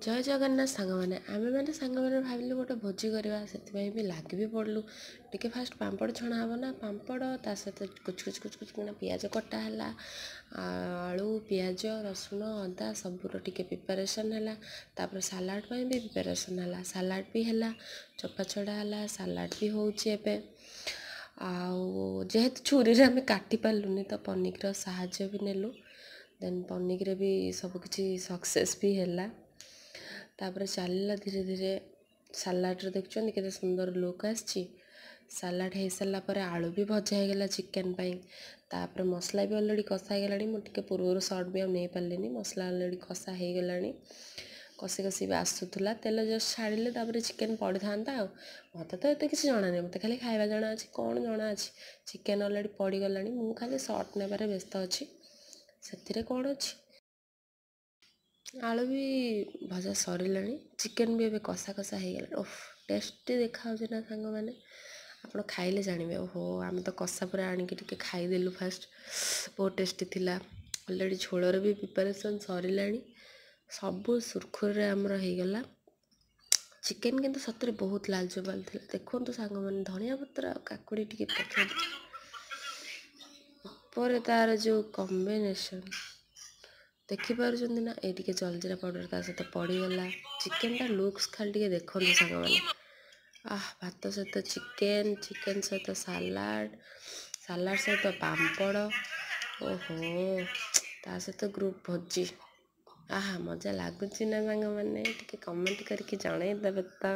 ଜୟ ଜଗନ୍ନାଥ ସାଙ୍ଗମାନେ। ଆମେମାନେ ସାଙ୍ଗମାନେ ଭାବିଲୁ ଗୋଟେ ଭୋଜି କରିବା, ସେଥିପାଇଁ ବି ଲାଗି ବି ପଡ଼ିଲୁ। ଟିକେ ଫାଷ୍ଟ ପାମ୍ପଡ଼ ଛଣା ହେବ ନା, ପାମ୍ପଡ଼ ତା ସହିତ କୁଚ୍ କୁଚ୍ କୁଚ୍ କୁଚ୍ କିନା ପିଆଜ କଟା ହେଲା, ଆଳୁ, ପିଆଜ, ରସୁଣ, ଅଦା ସବୁର ଟିକେ ପ୍ରିପାରେସନ୍ ହେଲା। ତାପରେ ସାଲାଡ଼ ପାଇଁ ବି ପ୍ରିପାରେସନ୍ ହେଲା, ସାଲାଡ଼ ବି ହେଲା, ଚୋପା ଛଡ଼ା ହେଲା, ସାଲାଡ଼ ବି ହେଉଛି ଏବେ। ଆଉ ଯେହେତୁ ଛୁରୀରେ ଆମେ କାଟି ପାରିଲୁନି, ତ ପନିକିର ସାହାଯ୍ୟ ବି ନେଲୁ। ଦେନ୍ ପନିକିରେ ବି ସବୁକିଛି ସକ୍ସେସ୍ ବି ହେଲା। ତାପରେ ଚାଲିଲା ଧୀରେ ଧୀରେ। ସାଲାଡ଼ରେ ଦେଖୁଛନ୍ତି କେତେ ସୁନ୍ଦର ଲୁକ୍ ଆସିଛି। ସାଲାଡ଼ ହେଇସାରିଲା ପରେ ଆଳୁ ବି ଭଜା ହେଇଗଲା ଚିକେନ୍ ପାଇଁ। ତାପରେ ମସଲା ବି ଅଲରେଡ଼ି କଷା ହେଇଗଲାଣି। ମୁଁ ଟିକେ ପୂର୍ବରୁ ସର୍ଟ ବି ଆଉ ନେଇପାରିଲିନି। ମସଲା ଅଲରେଡ଼ି କଷା ହେଇଗଲାଣି, କଷି କଷି ବି ଆସୁଥିଲା, ତେଲ ଜଷ୍ଟ ଛାଡ଼ିଲେ ତାପରେ ଚିକେନ୍ ପଡ଼ିଥାନ୍ତା। ଆଉ ମୋତେ ତ ଏତେ କିଛି ଜଣା ନାହିଁ, ମୋତେ ଖାଲି ଖାଇବା ଜଣା ଅଛି। କ'ଣ ଜଣା ଅଛି? ଚିକେନ୍ ଅଲରେଡ଼ି ପଡ଼ିଗଲାଣି, ମୁଁ ଖାଲି ସର୍ଟ ନେବାରେ ବ୍ୟସ୍ତ ଅଛି, ସେଥିରେ କ'ଣ ଅଛି। ଆଳୁ ବି ଭଜା ସରିଲାଣି, ଚିକେନ୍ ବି ଏବେ କଷା କଷା ହେଇଗଲାଣି। ଓଃ, ଟେଷ୍ଟି ଦେଖାହେଉଛି ନା ସାଙ୍ଗମାନେ? ଆପଣ ଖାଇଲେ ଜାଣିବେ। ଓହୋ, ଆମେ ତ କଷା ପୁରା ଆଣିକି ଟିକେ ଖାଇଦେଲୁ ଫାଷ୍ଟ, ବହୁତ ଟେଷ୍ଟି ଥିଲା। ଅଲରେଡ଼ି ଝୋଳର ବି ପ୍ରିପାରେସନ୍ ସରିଲାଣି, ସବୁ ସୁରୁଖୁରୁରେ ଆମର ହେଇଗଲା। ଚିକେନ୍ କିନ୍ତୁ ସତରେ ବହୁତ ଲାଜବାବ ଥିଲା। ଦେଖନ୍ତୁ ସାଙ୍ଗମାନେ, ଧନିଆ ପତ୍ର ଆଉ କାକୁଡ଼ି ଟିକେ ପକେଇ ଉପରେ ତାର ଯେଉଁ କମ୍ବିନେସନ୍ ଦେଖିପାରୁଛନ୍ତି ନା? ଏଇ ଟିକେ ଜଲଜିରା ପାଉଡ଼ର ତା ସହିତ ପଡ଼ିଗଲା। ଚିକେନଟା ଲୁକ୍ସ ଖାଲି ଟିକେ ଦେଖନ୍ତୁ ସାଙ୍ଗମାନେ। ଆହ, ଭାତ ସହିତ ଚିକେନ୍, ଚିକେନ୍ ସହିତ ସାଲାଡ଼, ସାଲାଡ଼ ସହିତ ପାମ୍ପଡ଼, ଓହୋ, ତା ସହିତ ଗ୍ରୁପ୍ ଭୋଜି। ଆହା, ମଜା ଲାଗୁଛି ନା ସାଙ୍ଗମାନେ? ଟିକେ କମେଣ୍ଟ କରିକି ଜଣେଇଦେବେ ତ।